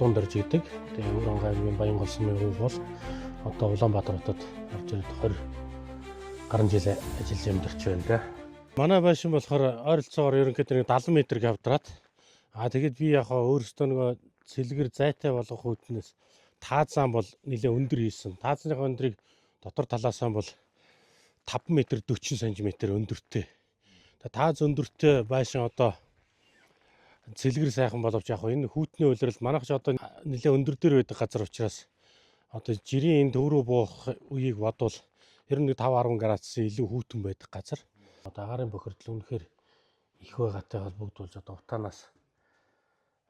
Чулуун дорж гэдэг. Тэгээ Өвөрангай аймгийн Баянгол сумын хувь бол одоо Улаанбаатар хотод орж ирээд 20 гаруй жил ажиллаж амьдарч байна да. Манай байшин болохоор ойролцоогоор ерөнхийдөө нэг 70 м квадрат. Тэгээд би яг өөрөөсөө нөгөө цэлгэр зайтай болгох үүднээс таазаан бол нэлээд өндөр хийсэн. Таазныхаа өндрийг дотор талаасаа бол 5 м 40 см өндөртэй. Тааз өндөртэй байшин одоо цэлгэр сайхан боловч яг энэ хүүтний улирал манайх ч одоо нэлээд өндөр дээр байдаг газар учраас одоо жирийн энэ төв рүү буух үеийг бодвол ер нь 5 10 градусын илүү хүүтэн байдаг газар. Одоо агаарын бохирдол үнэхээр их байгаатай холбогдуулж одоо утаанаас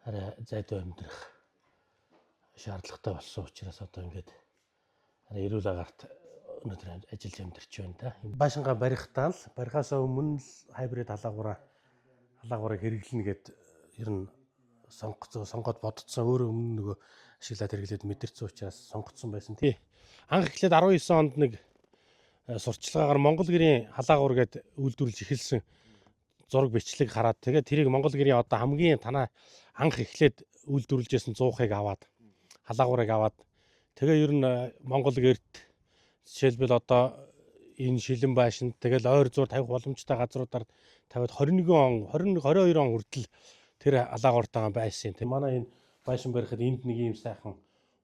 арай зайдуу амьдрах шаардлагатай болсон учраас одоо ингээд арай эрүүл агаарт өнөөдөр ажиллаж амьдарч байна да. Байшингаа барихтаа л барихаасаа өмнө л хайбрид халаагаарыг хэрэглэнэ гэд ер нь сонгоод бодцсон, өөрөө өмнө нөгөө ашиглаад хэрэглээд мэдэрсэн учраас сонгоцсон байсан. Тий. Анх эхлээд 19 онд нэг сурчлагаагаар Монгол гэрийн халаагуур гэд үйлдвэрлэж эхэлсэн зураг бичлэг хараад тэгээд тэрийг Монгол гэрийн одоо хамгийн танаа анх эхлээд үйлдвэрлэжсэн 100-ыг аваад халаагуурыг аваад тэгээ ер нь Монгол гэрт жишээлбэл одоо энэ шилэн байшинд тэгэл ойр зур тавих боломжтой газруудаар тавиад 21 он 20 22 он хүртэл тэр халаагууртайгаа байсан. Тэг манай энэ байшин барихад энд нэг ийм сайхан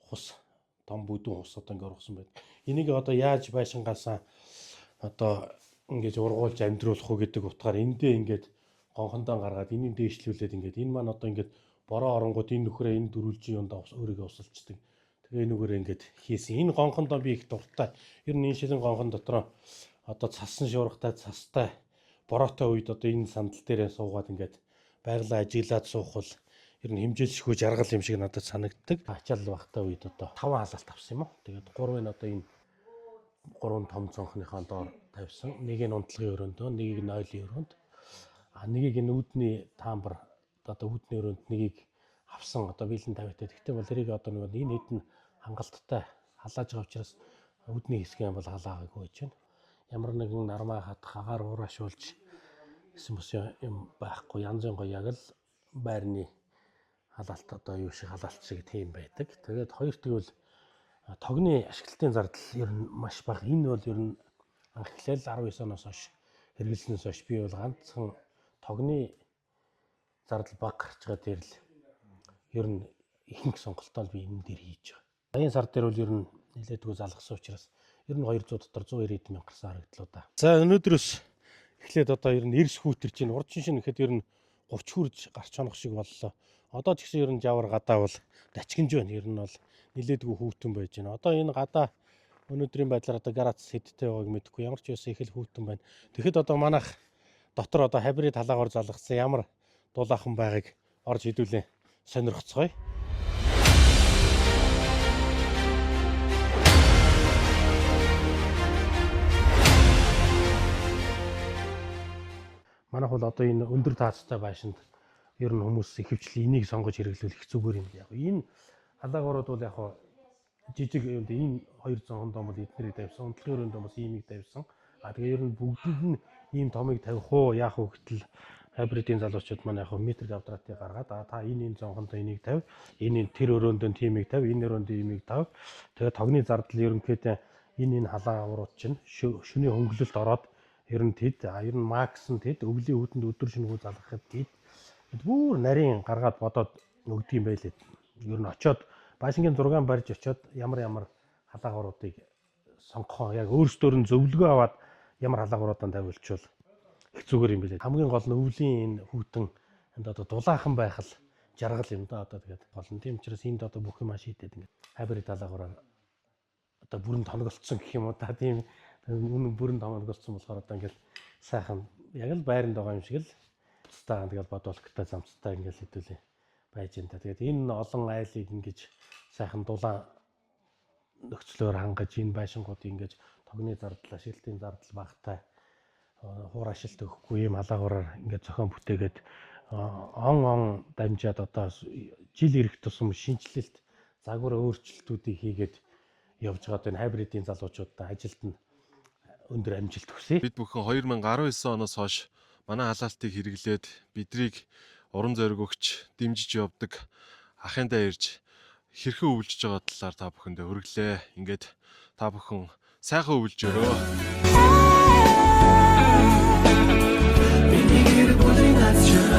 хус том бүдүүн хус одоо ингээ ургасан байна. Энийг одоо яаж байшингаасаа одоо ингэж ургуулж амьдруулах уу гэдэг утгаар эндээ ингээд гонхондоо гаргаад энийг дээшлүүлээд ингээд энэ маань одоо ингээд бороо оронгууд энэ нөхрөө энэ дөрвөлжин юундаа өөрийгөө усалчдаг. Тэгээ энэ үгээр ингээд хийсэн. Энэ гонхондоо би их дуртай. Ер нь энэ шилэн гонхон дотроо одоо цасан шуургатай, цастай, бороотой үед одоо энэ сандал дээрээ суугаад ингээд байгалаа ажиглаад суух бол ер нь хэмжээлшгүй жаргал юм шиг надад санагддаг. Ачаал багтай үед одоо 5 халаалт авсан юм уу. Тэгээд 3-ыг одоо энэ 3 том цонхныхоо доор тавьсан. Нэг нь унтлагын өрөөндөө, нэгийг нь ойлын өрөөнд. Нэгийг энэ үүдний таамбар одоо үүдний өрөөнд нэгийг авсан, одоо бэлэн тавитай. Тэгтээ бол тэрийг одоо нэг энэ хэд нь хангалттай халааж байгаа учраас үүдний хэсгийн бол халаагаагүй байж байна. Ямар нэгэн нармаа хатах, агаар уурашуулж гэсэн бас юм байхгүй. Янз янз гоё яг л байрны халаалт одоо юу шиг халаалт шиг тийм байдаг. Тэгээд хоёр тэгвэл тогны ашиглалтын зардал ер нь маш бага. Энэ бол ер нь анх эхлээл 19 оноос хойш хэрэглэснээс хойш би бол ганцхан тогны зардал бага гарч байгаа дээр л ер нь ихэнх сонголтоо би энэ дээр хийж байгаа. Саяын сар дээр бол ер нь нэлээдгүй залгасан учраас ер нь 200 дотор 190 мянга гарсан харагдлаа да. За өнөөдрөөс эхлээд одоо ер нь эрс хүүтэрч байна. Урчин шинэ гэхэд ер нь 30 хүрж гарч хонох шиг боллоо. Одоо ч гэсэн ер нь жавар гадаа бол дачгинж байна. Ер нь бол нэлээдгүй хүүтэн байж байна. Одоо энэ гадаа өнөөдрийн байдлаар одоо градус хэдтэй байгааг мэдэхгүй. Ямар ч байсан их л хүүтэн байна. Тэгэхэд одоо манайх дотор одоо хабрид халаагаар залгасан ямар дулаахан байгааг орж хэдүүлээ сонирхцгоё. Манайх бол одоо энэ өндөр таацтай байшинд ер нь хүмүүс ихэвчлэн энийг сонгож хэрэглүүл их зүгээр юм. Яг энэ халаагаарууд бол яг жижиг юм энэ хоёр зонхондоо бол эднэрийг тавьсан, унтлагын өрөөндөө бас иймийг тавьсан. Тэгээ ер нь бүгдэнд нь ийм томыг тавих уу, яах уу гэтэл хайбридын залуучууд маань яг метр квадратыг гаргаад та энэ зонхондоо энийг тавь, энэ тэр өрөөндөө тиймийг тавь, энэ өрөөндөө иймийг тавь. Тэгээ тогны зардал ерөнхийдөө энэ халаа урууд чинь шөнийн хөнгөлөлт ороод ер нь тэд, ер нь макс нь тэд, өвлийн үүдэнд өдөр шөнөгүй залгахад тэд бүр нарийн гаргаад бодоод өгдөг юм байлээ. Ер нь очоод байшингийн зургаан барьж очоод ямар ямар халаагааруудыг сонгохоо яг өөрсдөөр нь зөвлөгөө аваад ямар халаагааруудаа тавиулчвал их зүгээр юм билээ. Хамгийн гол нь өвлийн энэ хүүтэн энд одоо дулаахан байх л жаргал юм да одоо тэгээд гол нь. Тийм учраас энд одоо бүх юм шийдээд ингээд хайбрид халаагаараар одоо бүрэн тонголцсон гэх юм уу та, тийм үнэн бүрэн тонголцсон болохоор одоо ингээд сайхан яг л байранд байгаа юм шиг л цэцтэй тэгэл бодволктой замцтай ингээд хэдүүлээ байж энэ та. Тэгээд энэ олон айлыг ингэж сайхан дулаан нөхцлөөр хангаж энэ байшингуудыг ингэж тогны зардал, ашиглалтын зардал багатай, хуур ашилт өгөхгүй ийм халаагаараар ингээд зохион бүтээгээд он он дамжаад одоо жил ирэх тусам шинэчлэлт, загвар өөрчлөлтүүдийг хийгээд явж байгаа энэ хайбридын залуучуудаа ажилд нь өндөр амжилт хүсье. Бид бүхэн 2019 оноос хойш манай халаалтыг хэрэглээд бидрийг урам зориг өгч дэмжиж явдаг ахындаа ирж Хэрхэн өвлөж байгаа талаар та бүхэндээ хүргэлээ. Ингээд та бүхэн сайхан өвлөжөөрөө. Миний гэр бүлийн аз.